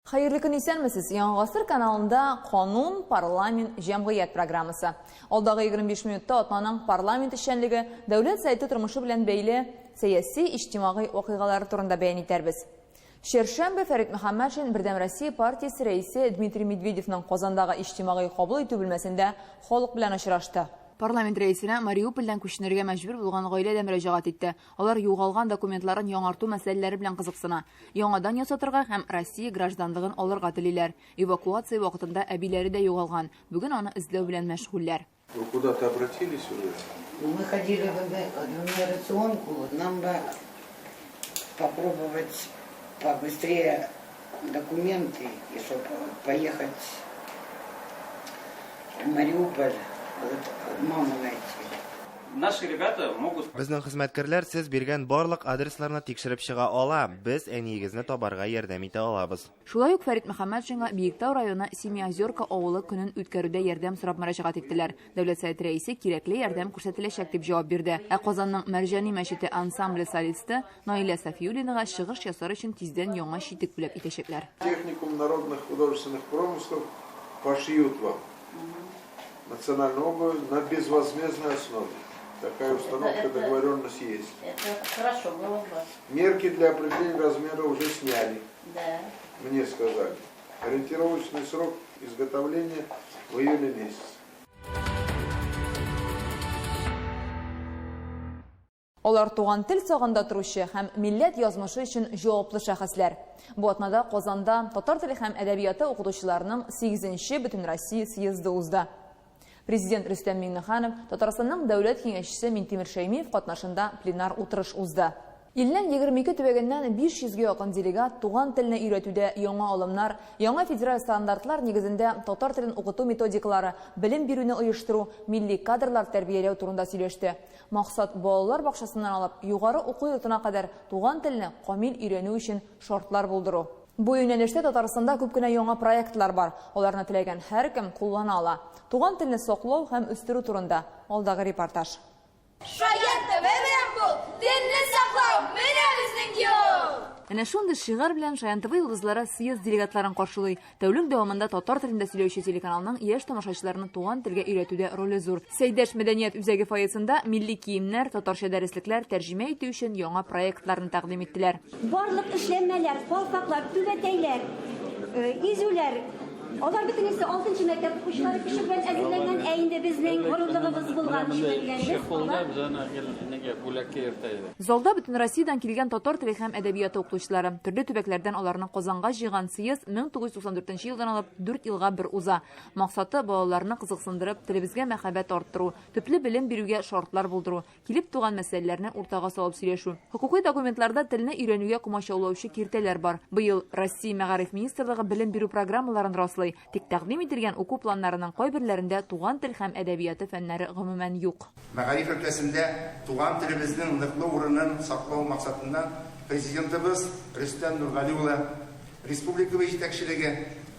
Хәерле көн, исәнмесез! Яңа гасыр каналында Канун, парламент, җәмгыять программасы. Алдагы 25 минутта атнаның парламент эшчәнлеге, дәүләт сайты тормышы белән бәйле сәяси, иҗтимагый вакыйгалар турында бәян итәрбез. Чәршәмбе Фәрит Мөхәммәтшин Бердәм Россия партиясе рәисе Дмитрий Медведевның Казандагы иҗтимагый кабул итү бүлмәсендә халык белән очрашты. Парламент рәисенә Мариупольдән күченергә мәҗбүр булган гаилә дә мөрәҗәгать итте. Алар югалган документларын яңарту мәсьәләләре белән кызыксына. Яңадан ясатырга һәм Россия гражданлыгын алырга телиләр. Эвакуация вакытында әбиләре дә югалган. Бүген аны эзләү белән мәшгульләр. Вы куда-то обратились уже? Мы ходили в миграционку, нам бы попробовать побыстрее документы, и чтобы поехать в Мариуполь, вот, маму найти. Наши ребята могут... Безнең хезмәткәрләр сез биргән барлык адресларны тикшереп чыга ала. Без әниегезне табарга ярдәм итә алабыз. Шулай ук Фәрит Мөхәммәтшинга Биектау районы Семиозерка авылы көнен үткәрүдә ярдәм сорап мөрәҗәгать иттеләр. Дәүләт Советы рәисе кирәкле ярдәм күрсәтеләчәк дип җавап бирде. Ә Казанның Мәрҗани мәчете ансамбле солисты Наилә Сафиуллинага чыгыш ясар өчен тиздән яңа читек бүләк итәчәкләр. Техникум народных художественных промыслов пошьют вам национальную обувь на безвозмездной основе. Такая установка, договоренность есть. Это хорошо было бы. Мерки для определения размера уже сняли. Да. Мне сказали. Ориентировочный срок изготовления в июле месяце. Алар туган тел сагында торучы һәм милләт язмышы өчен җаваплы шәхесләр. Бу атнада Казанда татар теле һәм әдәбияты укытучыларының 8-нче Бөтенроссия съезды узды. Президент Рөстәм Миңнеханов, Татарстанның Дәүләт Киңәшчесе Минтимер Шәймиев катнашында пленар утырыш узды. Илнең 22 төбәгеннән 500 гә якын делегат туган телне өйрәтүдә яңа алымнар, яңа федераль стандартлар нигезендә татар телен укыту методикалары, белем бирүне оештыру, милли кадрлар тәрбияләү турында сөйләште. Максат, балалар бакчасыннан алып югары уку йортына кадәр туган телне камил өйрәнү өчен шартлар булдыру. Бу юнәлештә Татарстанда күп кенә яңа проектлар бар. Аларны теләгән һәркем куллана ала. Туган телне саклау һәм үстерү турында алдагы репортаж. Шаян ТВ белән бул, телне саклау, менә безнең юл! Әнә шундый шигарь белән Шаян ТВ йолдызлары съезд делегатларын каршылый. Тәүлек дәвамында татар телендә сөйләүче телеканалның яшь тамашачыларны туган телгә өйрәтүдә роле зур. Сәйдәш мәдәният үзәге фойесында милли киемнәр, татарча дәреслекләр тәрҗемә итү өчен яңа проектларны тәкъдим иттеләр. Барлык эшләнмәләр, калфаклар, түбәтәйләр, изүләр, алар бөтенесе алтынчы мәктәп укучылары көче белән әзерләнгән, ә инде безнең горурлыгыбыз булган чүпрәкләребез, алар. Залда бөтен Россиядән килгән татар теле һәм әдәбияты укытучылары. Төрле төбәкләрдән аларны Казанга җыйган съезд 1994 елдан алып дүрт елга бер уза. Максаты, балаларны кызыксындырып, телебезгә мәхәббәт арттыру, төпле белем бирүгә шартлар булдыру, килеп туган мәсьәләләрне уртага салып сөйләшү. Хокукый документларда телне өйрәнүгә комачаулаучы киртәләр бар. Быел Россия Мәгариф министрлыгы белем бирү программаларын раслый, тик тәкъдим ителгән уку планнарының кайберләрендә туган тел һәм әдәбияты фәннәре гомумән юк. Мәгариф өлкәсендә туган телебезнең ныклы урынын саклау максатыннан Президентыбыз Рөстәм Нургали улы, республикабыз җитәкчелеге,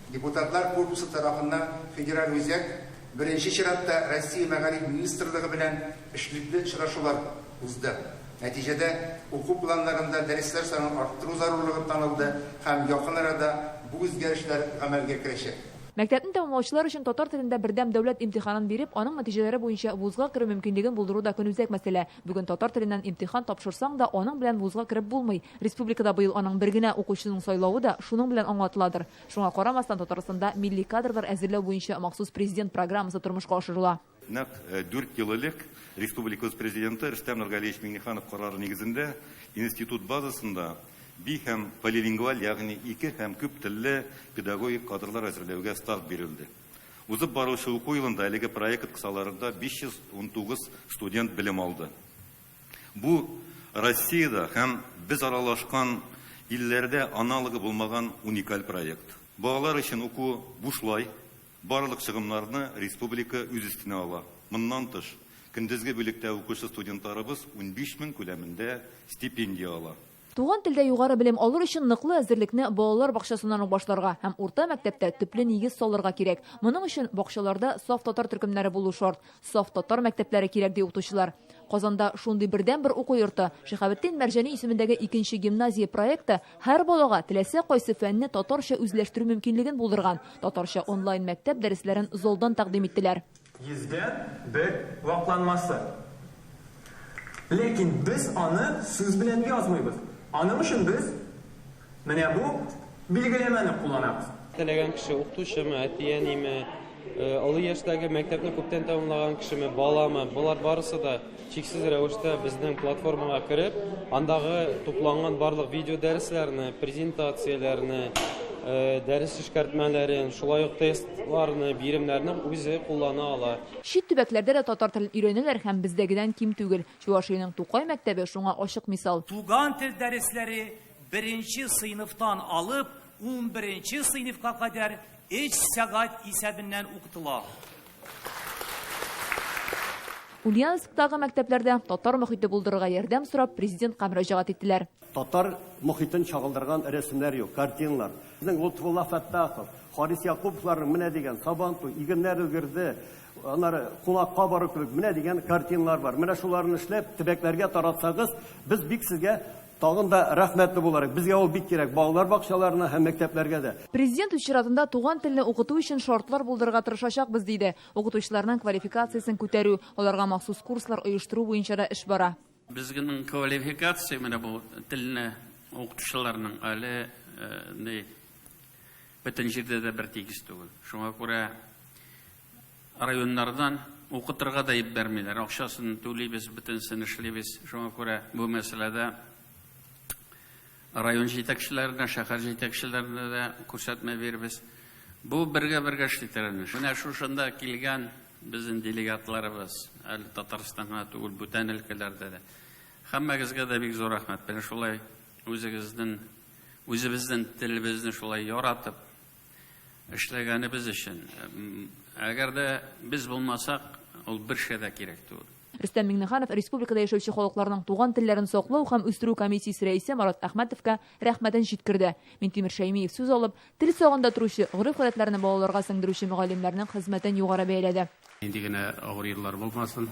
депутатлар корпусы тарафыннан федераль үзәк, беренче чиратта Россия Мәгариф министрлыгы белән эшлекле очрашулар узды. Нәтиҗәдә, уку планнарында дәресләр санын арттыру зарурлыгы танылды һәм якын арада бу үзгәрешләр гамәлгә керәчәк. Мәктәпне тәмамлаучылар өчен татар телендә бердәм дәүләт имтиханын биреп, аның нәтиҗәләре буенча вузга керү мөмкинлеген булдыру да көнүзәк мәсьәлә. Бүген татар теленнән имтихан тапшырсаң да, аның белән вузга кереп булмый. Республикада быел аның бер генә укучының сайлавы да шуның белән аңлатыладыр. Шуңа карамастан, Татарстанда милли кадрлар әзерләү буенча махсус президент программасы тормышка ашырыла. Нәкъ дүрт ел элек республикабыз Президенты Рөстәм Нургалиевич Миңнеханов карары нигезендә институт базасында би һәм полилингваль, ягъни ике һәм күп телле педагогик кадрлар әзерләүгә старт бирелде. Узып баручы уку елында әлеге проект кысаларында 519 студент белем алды. Бу, Россиядә һәм без аралашкан илләрдә аналогы булмаган уникаль проект. Балалар өчен уку бушлай, барлык чыгымнарны республика үз өстенә ала. Моннан тыш, көндезге бүлектә укучы студентларыбыз 15 мең күләмендә стипендия ала. Туган телдә югары белем алыр өчен ныклы әзерлекне балалар бакчасыннан ук башларга һәм урта мәктәптә төпле нигез салырга кирәк. Моның өчен бакчаларда саф татар төркемнәре булу шарт. Саф татар мәктәпләре кирәк, ди укытучылар. Казанда шундый бердәнбер уку йорты. Шиһабетдин Мәрҗани исемендәге икенче гимназия проекты һәр балага теләсә кайсы фәнне татарча үзләштерү мөмкинлеген булдырган. Татарча онлайн мәктәп дәресләрен залдан тәкъдим иттеләр. Йөздән бер вакланмасы. Ләкин без аны сүз белән язмыйбыз. Аның өчен без менә бу билгеләмәне кулланабыз. Теләгән кеше, укытучымы, әти-әниме, олы яшьтәге мәктәпне күптән тәмамлаган кешеме, баламы, болар барысы да чиксез рәвештә безнең платформага кереп, андагы тупланган барлык видео дәресләрне, презентацияләрне, дәрес эшкәртмәләрен, шулай ук тестларны, биремнәрне үзе куллана ала. Чит төбәкләрдә дә татар телен өйрәнәләр һәм бездәгедән ким түгел. Чувашиянең Тукай мәктәбе шуңа ачык мисал. Туган тел дәресләре беренче сыйныфтан алып унберенче сыйныфка кадәр өч сәгать исәбеннән укытыла. Ульяновсктагы мәктәпләрдә татар мохите булдырырга ярдәм сорап президентка мөрәҗәгать иттеләр. Татар мохитен чагылдырган рәсемнәр юк, картиналар. Безнең Лотфулла Фәттахов, Харис Якуповларның менә дигән Сабантуй, игеннәр өлгерде, аннары кунакка бару кебек менә дигән картиналар бар. Менә шуларны эшләп, төбәкләргә таратсагыз, без бик сезгә тагын да рәхмәтле булыр идек. Безгә ул бик кирәк, балалар бакчаларына һәм мәктәпләргә дә. Президент үз чиратында туган телне укыту өчен шартлар булдырырга тырышачакбыз, диде. Укытучыларның квалификациясен күтәрү, аларга махсус курслар оештыру буенча да эш бара. Безнең квалификация менә бу телне укытучыларның әле ни бөтен җирдә дә бер тигез түгел. Шуңа күрә районнардан укытырга да җибәрмиләр. Акчасын түлибез, бөтенсен эшлибез. Шуңа күрә бу мәсьәләдә район җитәкчеләренә, шәһәр җитәкчеләренә дә күрсәтмә бирбез. Бу бергә-бергә эшли торган эш. Менә шушында килгән безнең делегатларыбыз, әле Татарстанга түгел, бүтән өлкәләрдә дә. Һәммәгезгә дә бик зур рәхмәт. Менә шулай үзебезнең телебезне шулай яратып эшләгәнебез өчен. Әгәр дә без булмасак, ул бер шәй дә кирәк түгел. Рөстәм Миңнеханов республикада яшәүче халыкларның туган телләрен саклау һәм үстерү комиссиясе рәисе Марат Әхмәтовка рәхмәтен җиткерде. Минтимер Шәймиев сүз алып, тел сагында торучы, гореф-гадәтләрне балаларга сеңдерүче мөгаллимнәрнең хезмәтен югары бәяләде. Нинди генә авыр еллар булмасын,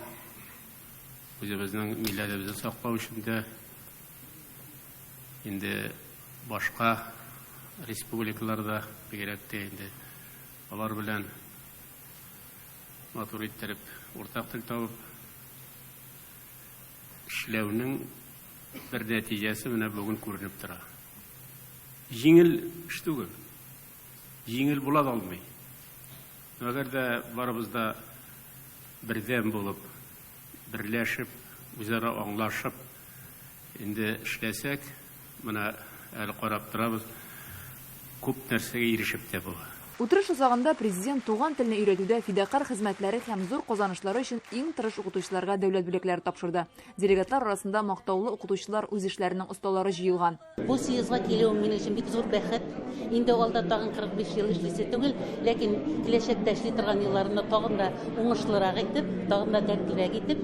үзебезнең милләтебезне саклау өчен дә инде башка республикаларда бигрәк тә инде алар белән матур иттереп уртак тел табып эшләүнең бер нәтиҗәсе менә бүген күренеп тора. Җиңел эш түгел. Җиңел була да алмый. Әгәр дә барыбыз да бердәм булып, берләшеп, үзара аңлашып инде эшләсәк, менә әле карап торабыз, күп нәрсәгә ирешеп тә була. Утырыш азагында президент туган телне өйрәтүдә фидакарь хезмәтләре һәм зур казанышлары өчен иң тырыш укытучыларга дәүләт бүләкләре тапшырды. Делегатлар арасында мактаулы укытучылар, үз эшләренең осталары җыелган. Бу съездга килүем минем өчен бик зур бәхет. Инде алда тагын 45 ел эшлисе түгел, ләкин киләчәктә эшли торган елларымны тагын да уңышлырак итеп, тагын да дәртлерәк итеп,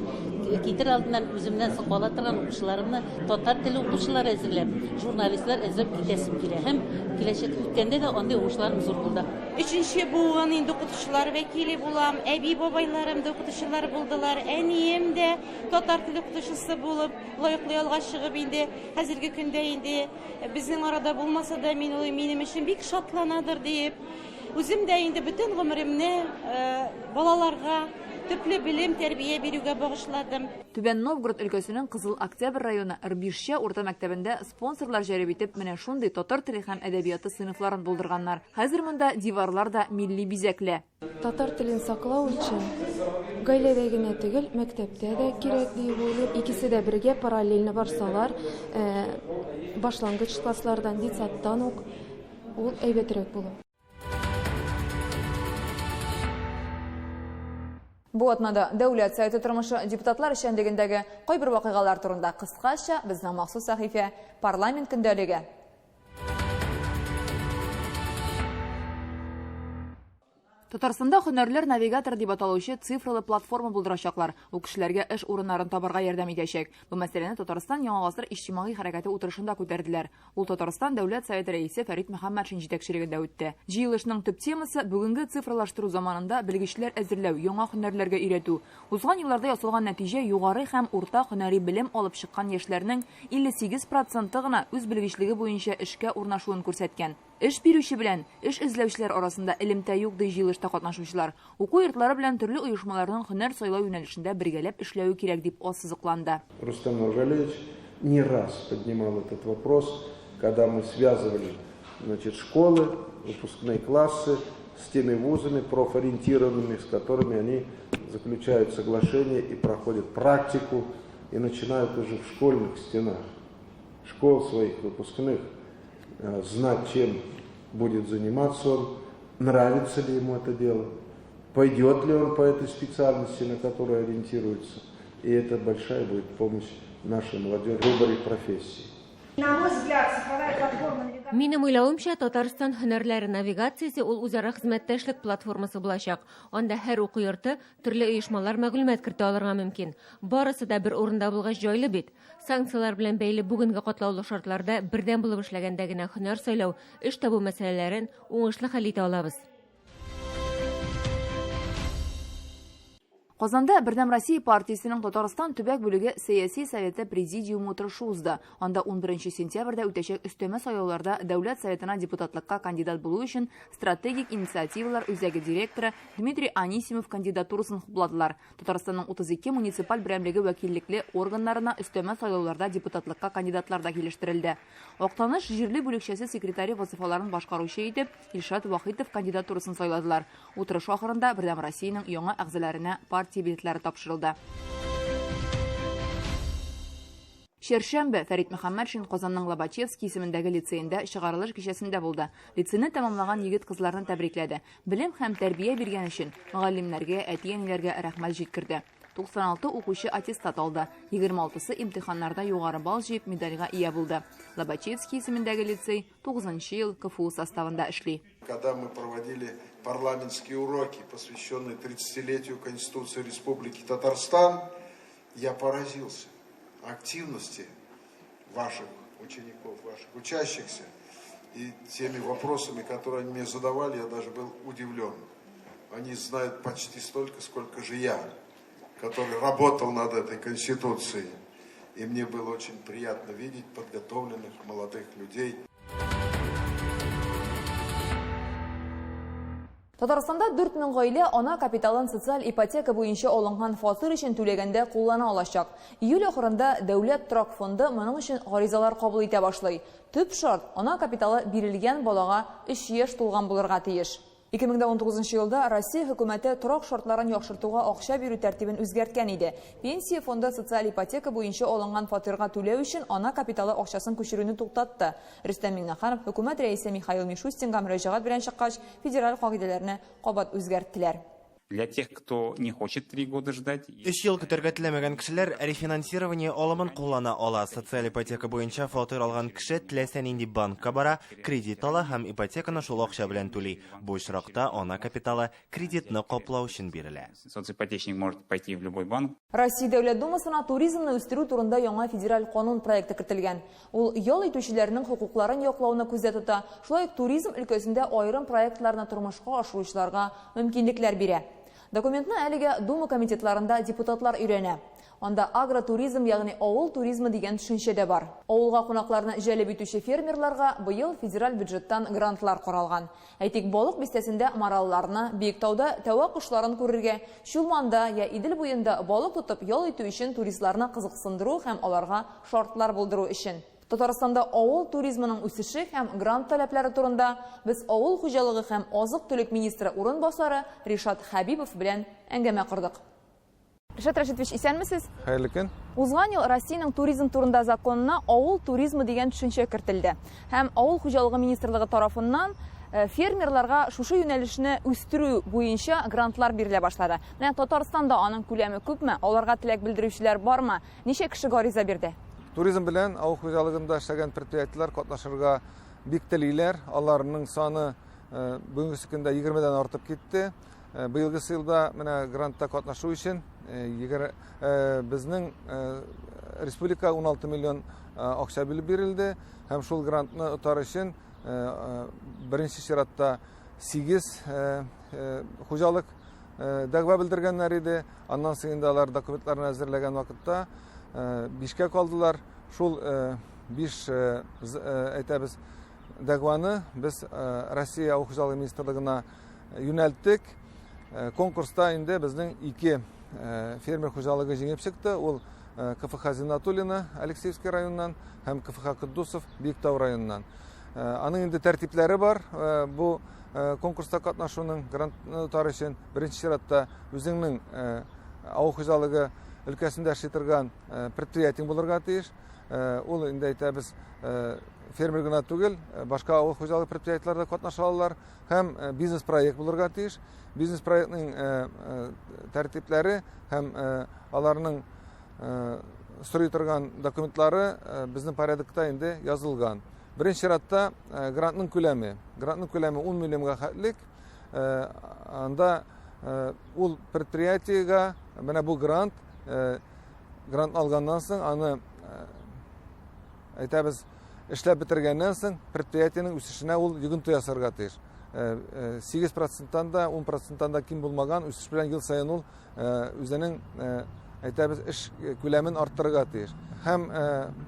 китер алдыннан үземнән соң кала торган укучыларымны татар теле укытучылары әзерләп, журналистлар әзерләп китәсем килә. Һәм киләчәк үткәндә дә андый уңышларым зур булды. Өченче буын инде укытучылар вәкиле булам. Әби бабайларым да укытучылар булдылар. Әнием дә татар теле укытучысы булып, лаеклы ялга чыгып инде хәзерге көндә инде безнең арада булмаса да, мин уйлыйм, минем өчен бик шатланадыр диеп. Үзем дә инде бөтен гомеремне балаларга төпле белем, тәрбия бирүгә багышладым. Түбән Новгород өлкәсенең Кызыл Октябрь районы Рбишча урта мәктәбендә спонсорлар җәлеп итеп менә шундый татар теле һәм әдәбияты сыйныфларын булдырганнар. Хәзер монда диварлар да милли бизәкле. Татар телен саклау өчен гаиләдә генә түгел, мәктәптә дә кирәк дип уйлыйм. Икесе дә бергә параллельно барсалар, башлангыч класслардан, детсадтан ук ул әйбәтрәк була. Бу атнада Дәүләт Советы тормышы, депутатлар эшчәнлегендәге кайбер вакыйгалар турында кыскача безнең махсус сәхифә Парламент көндәлеге. Татарстанда Һөнәрләр навигаторы дип аталучы цифралы платформа булдырачаклар. Ул кешеләргә эш урыннарын табарга ярдәм итәчәк. Бу мәсьәләне Татарстан Яңа гасыр иҗтимагый хәрәкәте утырышында күтәрделәр. Ул Татарстан Дәүләт Советы рәисе Фәрит Мөхәммәтшин җитәкчелегендә үтте. Җыелышның төп темасы, бүгенге цифралаштыру заманында белгечләр әзерләү, яңа һөнәрләргә өйрәтү. Узган елларда ясалган нәтиҗә югары һәм урта һөнәри белем алып чыккан яшьләрнең 58 проценты гына үз белгечлеге буенча эшкә урнашуын күрсәткән. Эш бирүче белән эш эзләүчеләр арасында элемтә юк, ди җыелышта катнашучылар. Уку йортлары белән төрле оешмаларның һөнәр сайлау юнәлешендә бергәләп эшләве кирәк, дип ассызыкланды. Рөстәм Нургалиевич не раз поднимал этот вопрос, когда мы связывали, значит, школы, выпускные классы с теми вузами профориентированными, с которыми они заключают соглашение и проходят практику, и начинают уже в школьных стенах, школ своих выпускных, знать, чем будет заниматься он, нравится ли ему это дело, пойдет ли он по этой специальности, на которую ориентируется. И это большая будет помощь нашей молодежи в выборе профессии. На мой взгляд, цифровая платформа Минем уйлавымча, Татарстан һөнәрләре навигациясе ул үзара хезмәттәшлек платформасы булачак. Анда һәр уку йорты, төрле оешмалар мәгълүмат кертә алырга мөмкин. Барысы да бер урында булгач җайлы бит. Санкцияләр белән бәйле бүгенге катлаулы шартларда бердәм булып эшләгәндә генә һөнәр сайлау, эш табу мәсьәләләрен уңышлы хәл итә алабыз. Казанда Бердәм Россия партиясенең Татарстан төбәк бүлеге сәяси советы президиумы утырышы узды. Анда 11 сентябрьдә үтәчәк өстәмә сайлауларда Дәүләт Советына депутатлыкка кандидат булу өчен стратегик инициативалар үзәге директоры Дмитрий Анисимов кандидатурасын хупладылар. Татарстанның 32 муниципаль берәмлеге вәкиллекле органнарына өстәмә сайлауларда депутатлыкка кандидатлар да килештерелде. Актаныш җирле бүлекчәсе секретаре вазифаларын башкаручы итеп Илшат Вахитов кандидатурасын сайладылар. Утырыш ахырында Бердәм Россиянең яңа әгъзаларына партия билетлары тапшырылды. Чәршәмбе Фәрит Мөхәммәтшин Казанның Лобачевский исемендәге лицеенда чыгарылыш кичәсендә булды. Лицейны тәмамлаган егет-кызларны тәбрикләде. Белем һәм тәрбия биргән өчен мөгаллимнәргә, әти-әниләргә рәхмәт җиткерде. 96 укучы аттестат алды. 26-сы имтиханнарда югары балл җыеп медальгә ия булды. Лобачевский исемендәге лицей 9 ел КФУ составында эшли. Когда мы проводили парламентские уроки, посвященные 30-летию Конституции Республики Татарстан, я поразился активности ваших учеников, ваших учащихся. И теми вопросами, которые они мне задавали, я даже был удивлен. Они знают почти столько, сколько же я, который работал над этой Конституцией. И мне было очень приятно видеть подготовленных молодых людей. Татарстанда 4000 гаилә ана капиталын социаль ипотека буенча алынган фатир өчен түләгәндә куллана алачак. Июль ахырында Дәүләт торак фонды моның өчен гаризалар кабул итә башлый. Төп шарт ана капиталы бирелгән балага 3 яшь тулган булырга тиеш. 2019 елда Россия хөкүмәте торак шартларын яхшыртуга акча бирү тәртибен үзгәрткән иде. Пенсия фонды социаль ипотека буенча алынган фатирга түләү өчен ана капиталы акчасын күчерүне туктатты. Рөстәм Миңнеханов хөкүмәт рәисе Михаил Мишустинга мөрәҗәгать белән чыккач, федераль кагыйдәләрне кабат үзгәрттеләр. Для тех, кто не хочет 3 года ждать. 3 ел көтәргә теләмәгән кешеләр рефинансирование алымын куллана ала. Социаль ипотека буенча фатир алган кеше теләсә нинди банкка бара, кредит ала һәм ипотеканы шул акча белән түли. Бу очракта ана капиталы кредитны каплау өчен бирелә. Соципотечник может пойти в любой банк. Россия Дәүләт Думасына туризмны үстерү турында яңа федераль канун проекты кертелгән. Ул ял итүчеләрнең хокукларын яклауны күздә тота. Шулай ук туризм өлкәсендә аерым проектларны тормышка ашыручыларга мөмкинлекләр бирә. Документны әлегә Дума комитетларында депутатлар өйрәнә. Анда агротуризм, ягъни авыл туризмы дигән төшенчә дә бар. Авылга кунакларны җәлеп итүче фермерларга быел федераль бюджеттан грантлар каралган. Әйтик, Балык бистәсендә маралларны, Биектауда тәвә кошларын күрергә, Чулманда я Идел буенда балык тотып ял итү өчен туристларны кызыксындыру һәм аларга шартлар булдыру өчен. Татарстанда авыл туризмының үсеше һәм грант таләпләре турында без авыл хуҗалыгы һәм азык-төлек министры урынбасары Ришат Хәбибов белән әңгәмә кордык. Ришат Рашитович, исәнмесез? Хәерле көн. Узган ел Россиянең туризм турында законына авыл туризмы дигән төшенчә кертелде. Һәм авыл хуҗалыгы министрлыгы тарафыннан фермерларга шушы юнәлешне үстерү буенча грантлар бирелә башлады. Менә Татарстанда аның күләме күпме? Аларга теләк белдерүчеләр бармы? Ничә кеше гариза бирде? Туризм белән авыл хуҗалыгында эшләгән предприятиеләр катнашырга бик телиләр. Аларның саны Бүгенге көндә 20-дән артып китте. Быелгысы елда менә грантта катнашу өчен безнең республика 16 миллион акча бүлеп бирелде һәм шул грантны отар өчен беренче чиратта 8 хуҗалык дәгъва белдергәннәр иде. Аннан соң инде алар документларны әзерләгән вакытта 5-кә калдылар. Шул 5 әйтәбез дәгъваны без Россия авыл хуҗалыгы министрлыгына юнәлттек. Конкурста инде безнең 2 фермер хуҗалыгы җиңеп чыкты. Ул КФХ Зиннатуллина Алексеевский районыннан һәм КФХ Котдусов Биектау районыннан. Аның инде тәртипләре бар. Бу конкурста катнашуның грантны отар өчен беренче чиратта үзеңнең авыл хуҗалыгы өлкәсендә эшли торган предприятиең булырга тиеш. Ул инде әйтәбез, фермер гына түгел, башка авыл хуҗалыгы предприятиеләре дә катнаша алалар һәм бизнес-проект булырга тиеш. Бизнес-проектның тәртипләре һәм аларның сорый торган документлары безнең порядокта инде язылган. Беренче чиратта грантның күләме. Грантның күләме 10 миллионга хәтлек. Анда ул предприятиегә менә бу грант, грант алганнан соң аны әйтәбез, эшләп бетергәннән соң предприятиенең үсешенә ул йогынты ясарга тиеш. 8 проценттан да, 10 проценттан да ким булмаган үсеш белән ел саен ул үзенең әйтәбез эш күләмен арттырырга тиеш. Һәм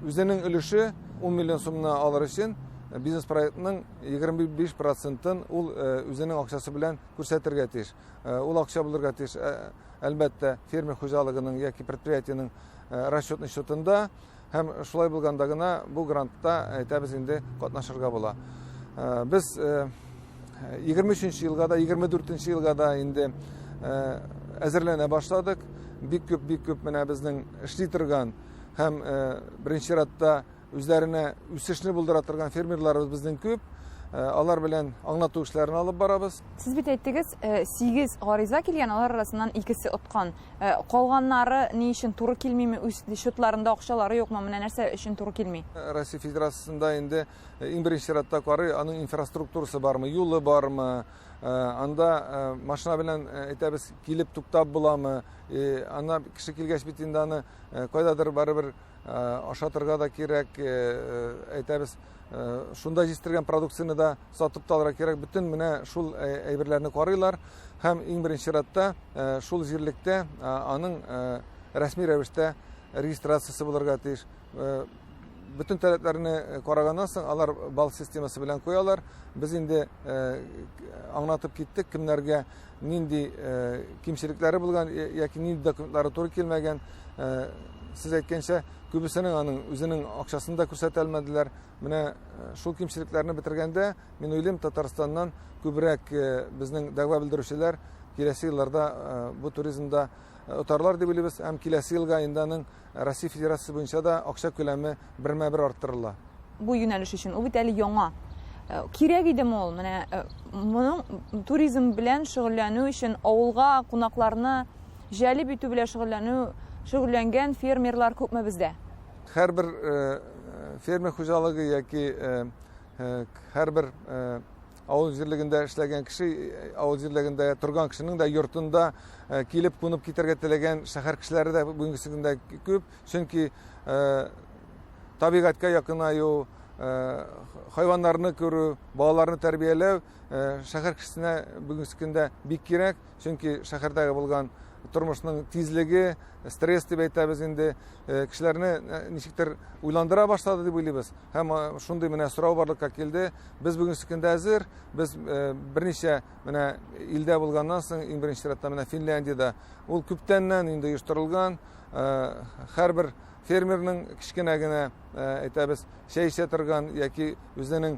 үзенең өлеше 10 миллион сумны алыр өчен бизнес-проектның 25 процентын ул үзенең акчасы белән күрсәтергә тиеш. Ул акча булырга тиеш, әлбәттә, фермер хуҗалыгының яки предприятиенең расчетный счетында. Һәм шулай булганда гына бу грантта әйтәбез инде катнашырга була. Без 23 елга да, 24 елга да инде әзерләнә башладык. Бик күп, бик күп менә безнең эшли торган һәм беренче чиратта үзләренә үсешне булдыра торган фермерларыбыз безнең күп. Алар белән аңлату эшләрен алып барабыз. Сез бит әйттегез, 8 гариза килгән, алар арасыннан 2-се откан. Калганнары ни өчен туры килмиме? Үз счетларында акчалары юкмы? Менә нәрсә өчен туры килми? Россия Федерациясендә инде иң беренче чиратта карый, аның инфраструктурасы бармы, юлы бармы, анда машина белән әйтәбез, килеп туктап буламы? Анда кеше килгәч бит инде аны кайдадыр барыбер ашатырга да кирәк, әйтәбез, шунда җитештергән продукцияне дә сатып та алырга кирәк. Бөтен менә шул әйберләрне карыйлар һәм иң беренче чиратта шул җирлектә аның рәсми рәвештә регистрациясе булырга тиеш. Бөтен таләпләрне караганнан соң алар балл системасы белән куялар. Без инде аңлатып киттек, кемнәргә нинди кимчелекләре булган яки нинди документлары туры килмәгән. Сез әйткәнчә, күбесенең аның үзенең акчасын да күрсәтә алмадылар. Менә шул кимчелекләрне бетергәндә, мин уйлыйм, Татарстаннан күбрәк безнең дәгъва белдерүчеләр киләсе елларда бу туризмда отарлар дип уйлыйбыз. Һәм киләсе елга инде аның Россия Федерациясе буенча да акча күләме бермә-бер арттырыла. Бу юнәлеш өчен ул бит әле яңа. Кирәк идеме ул? Менә моның туризм белән шөгыльләнү өчен авылга кунакларны җәлеп итү белән шөгыльләнгән фермерлар күпме бездә? Һәрбер фермер хуҗалыгы яки һәрбер авыл җирлегендә эшләгән кеше, авыл җирлегендә торган кешенең дә йортында килеп кунып китәргә теләгән шәһәр кешеләре дә бүгенге көндә күп, чөнки табигатькә якынаю, хайваннарны күрү, балаларны тәрбияләү шәһәр кешесенә бүгенге көндә бик кирәк, чөнки шәһәрдәге булган тормышның тизлеге, стресс дип әйтәбез инде, кешеләрне ничектер уйландыра башлады дип уйлыйбыз. Һәм шундый менә сорау барлыкка килде. Без бүгенге көндә әзер. Без берничә менә илдә булганнан соң, иң беренче чиратта менә Финляндиядә ул күптәннән инде оештырылган. Һәрбер фермерның кечкенә генә әйтәбез, чәй эчә торган яки үзенең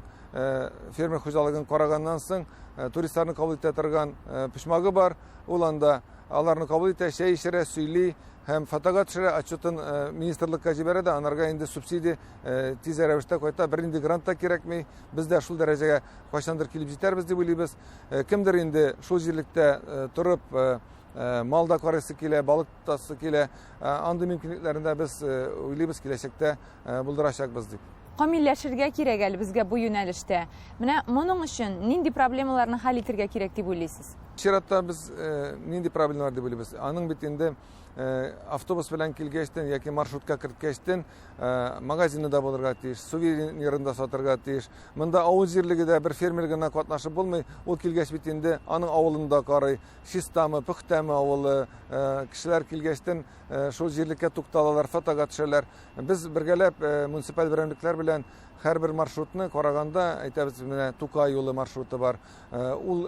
фермер хуҗалыгын караганнан соң туристларны кабул итә торган почмагы бар. Ул анда аларны кабул итә, чәй эчерә, сөйли һәм фотога төшерә, отчетын министрлыкка җибәрә дә, анарга инде субсидия тиз рәвештә кайта, бернинди грант та кирәкми. Без дә шул дәрәҗәгә кайчандыр килеп җитәрбез дип уйлыйбыз. Кемдер инде шул җирлектә торып мал да карыйсы килә, балык тотасы килә. Андый мөмкинлекләрне дә без уйлыйбыз, киләчәктә булдырачакбыз дип. Камилләшергә кирәк әле безгә бу юнәлештә. Менә моның өчен нинди проблемаларны хәл итергә кирәк дип уйлыйсыз? Чиратта без нинди проблемалар дип уйлыйбыз? Аның бит инде автобус белән килгәчтен яки маршрутка керткәчтен магазины да булырга тиеш, сувенирын да сатырга тиеш. Монда авыл җирлеге дә бер фермер гына катнашып булмый. Ул килгәч бит инде аның авылын да карый, чистамы, пөхтәме авылы, кешеләр килгәчтен шул җирлеккә тукталалар, фотога төшәләр. Без бергәләп муниципаль берәмлекләр белән һәрбер маршрутны караганда әйтәбез, менә Тукай юлы маршруты бар. Ул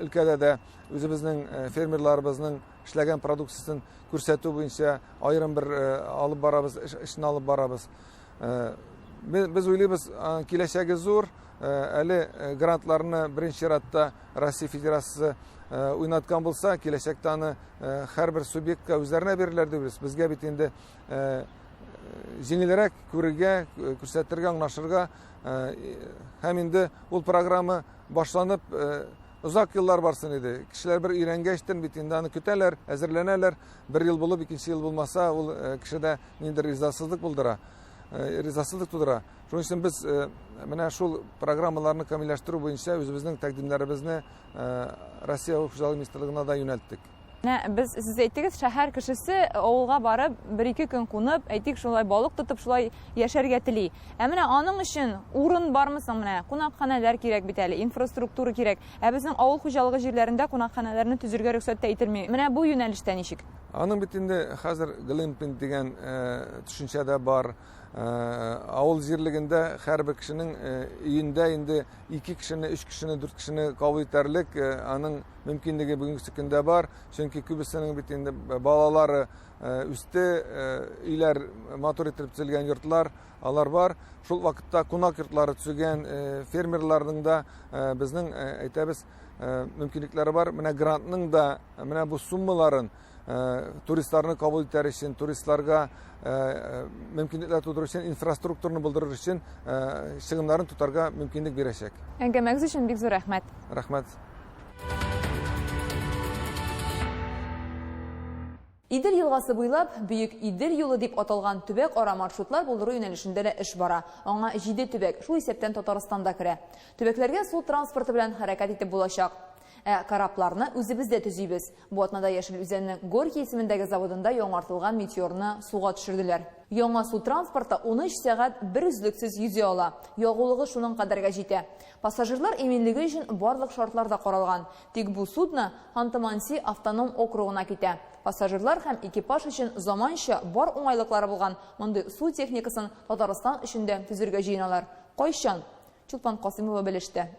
өлкәдә дә үзебезнең фермерларыбызның эшләгән продукциясен күрсәтү буенча аерым бер алып барабыз, эшне алып барабыз. Без уйлыйбыз, киләчәге зур. Әле грантларны беренче чиратта Россия Федерациясе уйнаткан булса, киләчәктә аны һәрбер субъектка үзләренә бирерләр дип уйлыйбыз. Безгә бит инде җиңелрәк күрергә, күрсәтергә, аңлашырга һәм инде ул программа башланып озак еллар барсын иде. Кешеләр бер өйрәнгәчтен бит инде аны көтәләр, әзерләнәләр. Бер ел булып, икенче ел булмаса, ул кешедә ниндидер ризасызлык булдыра, ризасызлык тудыра. Шуның өчен без менә шул программаларны камилләштерү буенча үзебезнең тәкъдимнәребезне Россия Авыл хуҗалыгы министрлыгына да юнәлттек. Менә без, сез әйттегез, шәһәр кешесе авылга барып, бер-ике көн кунып, әйтик, шулай балык тотып, шулай яшәргә тели. Ә менә аның өчен урын бармы соң менә? Кунакханәләр кирәк бит әле, инфраструктура кирәк. Ә безнең авыл хуҗалыгы җирләрендә кунакханәләрне төзергә рөхсәт тә ителми. Менә бу юнәлештә ничек? Аның бит инде хәзер глэмпинг дигән төшенчә дә бар. Авыл җирлегендә һәрбер кешенең өендә инде ике кешене, өч кешене, дүрт кешене кабул итәрлек аның мөмкинлеге бүгенге көндә бар. Чөнки күбесенең бит инде балалары үсте, өйләр матур итеп төзелгән йортлар, алар бар. Шул вакытта кунак йортлары төзегән фермерларның да безнең, әйтәбез, мөмкинлекләре бар. Менә грантның да менә бу суммаларын туристларны кабул итәр өчен, туристларга мөмкинлекләр тудыру өчен, инфраструктураны булдырыр өчен чыгымнарын тотарга мөмкинлек бирәчәк. Әңгәмәгез өчен бик зур рәхмәт. Рәхмәт. Идел елгасы буйлап Бөек Идел юлы дип аталган төбәк-ара маршрутлар булдыру юнәлешендә дә эш бара. Аңа 7 төбәк, шул исәптән Татарстан да керә. Төбәкләргә су транспорты белән хәрәкәт итеп булачак. Ә корабларны үзебездә төзибез. Бу атнада Яшел Үзәннең Горький исемендәге заводында яңартылган Метеорны суга төшерделәр. Яңа су транспорты 13 сәгать бер өзлексез йөзә ала. Ягулыгы шуның кадәргә җитә. Пассажирлар иминлеге өчен барлык шартлар да каралган. Тик бу судно Ханты-Манси автоном округына китә. Пассажирлар һәм экипаж өчен заманча бар уңайлыклары булган мондый су техникасын Татарстан өчен дә төзергә җыеналар. Кайчан? Чулпан Касыймова белеште.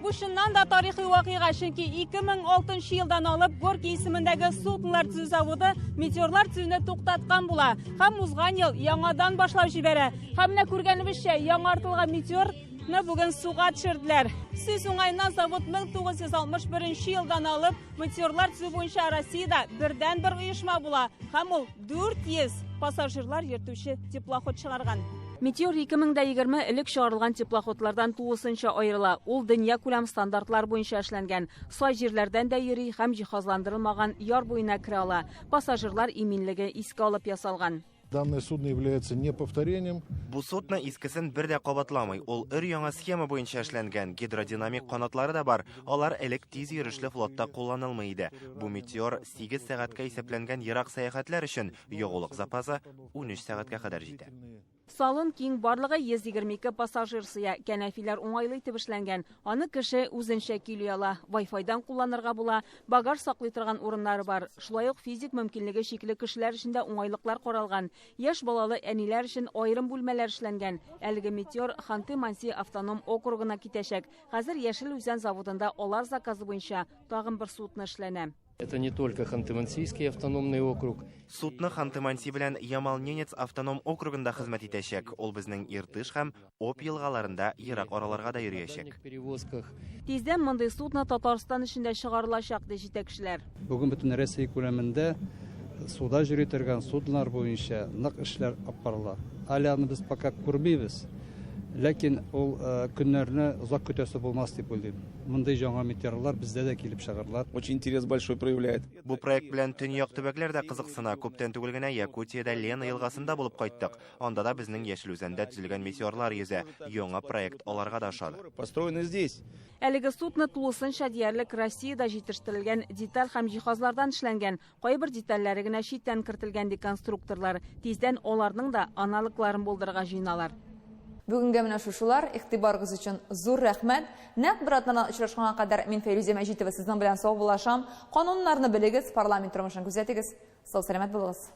Бу чыннан да тарихи вакыйга, чөнки 2006 елдан алып Горький исемендәге суднолар төзү заводы метеорлар төзүне туктаткан була һәм узган ел яңадан башлап җибәрә. Һәм менә күргәнебезчә, яңартылган метеорны бүген суга төшерделәр. Сүз уңаеннан завод 1961 елдан алып метеорлар төзү буенча Россиядә бердәнбер оешма була һәм ул 400 пассажирлар йөртүче теплоход чыгарган. Метеор 2020 элек чыгарылган теплоходлардан тулысынча аерыла. Ул дөнья күләм стандартлар буенча эшләнгән. Сай җирләрдән дә йөри һәм җиһазландырылмаган яр буена керә ала. Пассажирлар иминлеге искә алып ясалган. Данное судно является не повторением. Бу судно искесен бер дә кабатламый. Ул өр-яңа схема буенча эшләнгән. Гидродинамик канатлары да бар. Алар элек тиз йөрешле флотта кулланылмый иде. Бу метеор 8 сәгатькә исәпләнгән ерак сәяхәтләр өчен ягулык запасы 13 сәгатькә кадәр җитә. Салон киң, барлыгы 122 пассажир сыя. Кәнәфиләр уңайлы итеп эшләнгән. Аны кеше үзенчә көйли ала. Wi-Fi-дан кулланырга була. Багаж саклый торган урыннары бар. Шулай ук физик мөмкинлеге чикле кешеләр өчен дә уңайлыклар каралган. Яшь балалы әниләр өчен аерым бүлмәләр эшләнгән. Әлеге метеор Ханты-Манси автоном округына китәчәк. Хәзер Яшел Үзән заводында алар заказы буенча тагын бер судно эшләнә. Это не только Ханты-Мансийский автономный округ. Судно Ханты-Манси белән Ямал-Ненец автоном округында хезмәт итәчәк. Ул безнең Иртыш һәм Об елгаларында ерак араларга да йөриячәк. Перевозках. Тиздән мондый судно Татарстан эчендә чыгарылачак, ди җитәкчеләр. Бүген бөтен Россия күләмендә суда йөри торган суднолар буенча нык эшләр алып барыла. Әле аны без пока күрмибез. Ләкин ул көннәрне озак көтәсе булмас дип уйлыйм. Мондый җаңа метеорлар бездә дә килеп чыгарлар. Очень интерес большой проявляет. Бу проект белән төньяк төбәкләр дә кызыксына. Күптән түгел генә Якутиядә Лена елгасында булып кайттык. Анда да безнең Яшел Үзәндә төзелгән метеорлар йөзә. Яңа проект аларга да ошады. Построены здесь. Әлеге судно тулысынча диярлек Россиядә җитештерелгән деталь һәм җиһазлардан эшләнгән. Кайбер детальләре генә читтән кертелгән, ди конструкторлар. Тиздән аларның да аналогларын булдырырга җыеналар. Бүгенгә менә шушылар. Игътибарыгыз өчен зур рәхмәт. Нәкъ бер атнадан очрашканга кадәр мин Фәйрүзә Мәҗитова сезнең белән саубуллашам. Кануннарны белегез, парламент тормышын күзәтегез. Сау-сәламәт булыгыз.